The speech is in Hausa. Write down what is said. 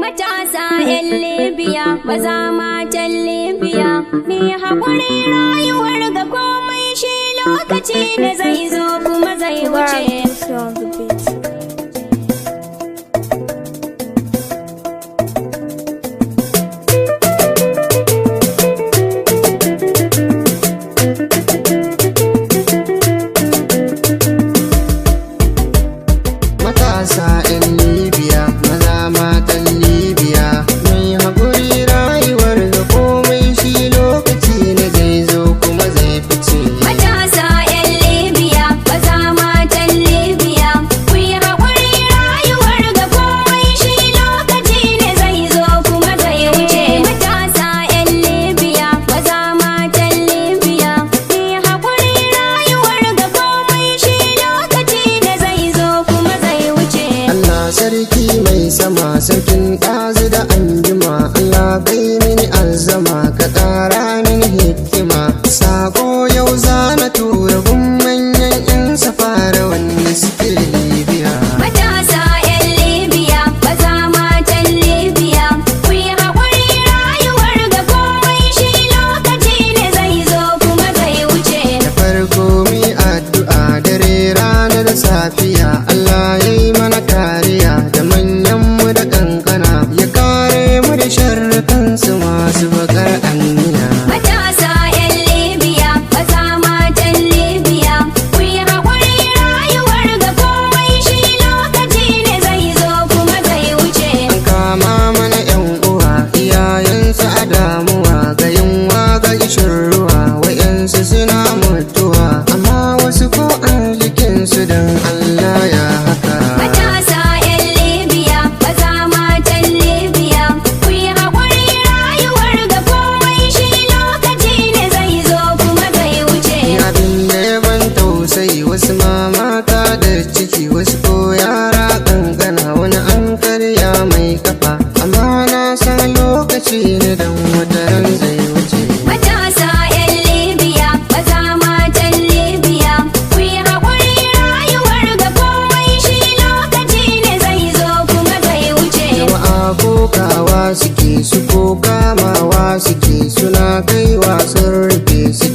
Matasa 'yan Libya, maza matan Libya, mi haƙuri, rayuwar ga komai shi lokaci da zai zo kuma zai wuce. On the beat. Matasa 'yan Libya, maza matan Libya, mai haƙuri, rayuwar da komai shi lokaci ne zai zo kuma zai fice. Matasa 'yan Libya, maza matan Libya, ku yi haƙuri, rayuwar ga komai shi lokaci ne zai zo kuma zai wuce. Matasa 'yan Libya, maza matan Libya, ku yi haƙuri, rayuwar ga komai shi lokaci ne zai zo kuma zai wuce. Allah sarki mai sama, sarkin ɗazu da anjima, Allah kai mini azzama, ka ƙara mini hikima. Sako yau zana tura gun manyan 'yan safara wanda suke Libya. Matasa 'yan Libya, maza matan Libya, ku yi haƙuri, rayuwar ga komai shi lokaci ne zai zo kuma zai wuce. Da farko mi addu'a dare rana da safiya, Allah ya yi mana kariya da manyan mu da kankana, ya kare mu da sharrukansu masu bakar anniya. Matasa 'yan Libya, maza matan Libya, ku yi haƙuri, rayuwar ga komai shi lokaci ne zai zo kuma zai wuce. An kama mana yan uwa, iyayensu a damuwa, ga yunwa ga ishin ruwa, wa'yansu suna mutuwa, amma wasu ko an jikinsu, don Allah ya haka? Matasa 'yan Libya, maza matan Libya, ku yi haƙuri, rayuwar ga komai shi lokaci ne zai zo kuma zai wuce. Abin da ya ban tausayi, wasu ma mata da ciki, wasu ko yara kankana, wani an karya mai kafa, amma na san lokaci ne don wataran zai wuce. Matasa 'yan Libya, maza matan Libya, ku yi haƙuri, rayuwar ga komai shi lokaci ne zai zo kuma zai wuce. Jama'a kokawa suke, su ko kamawa suke, suna kaiwa sun rufe su.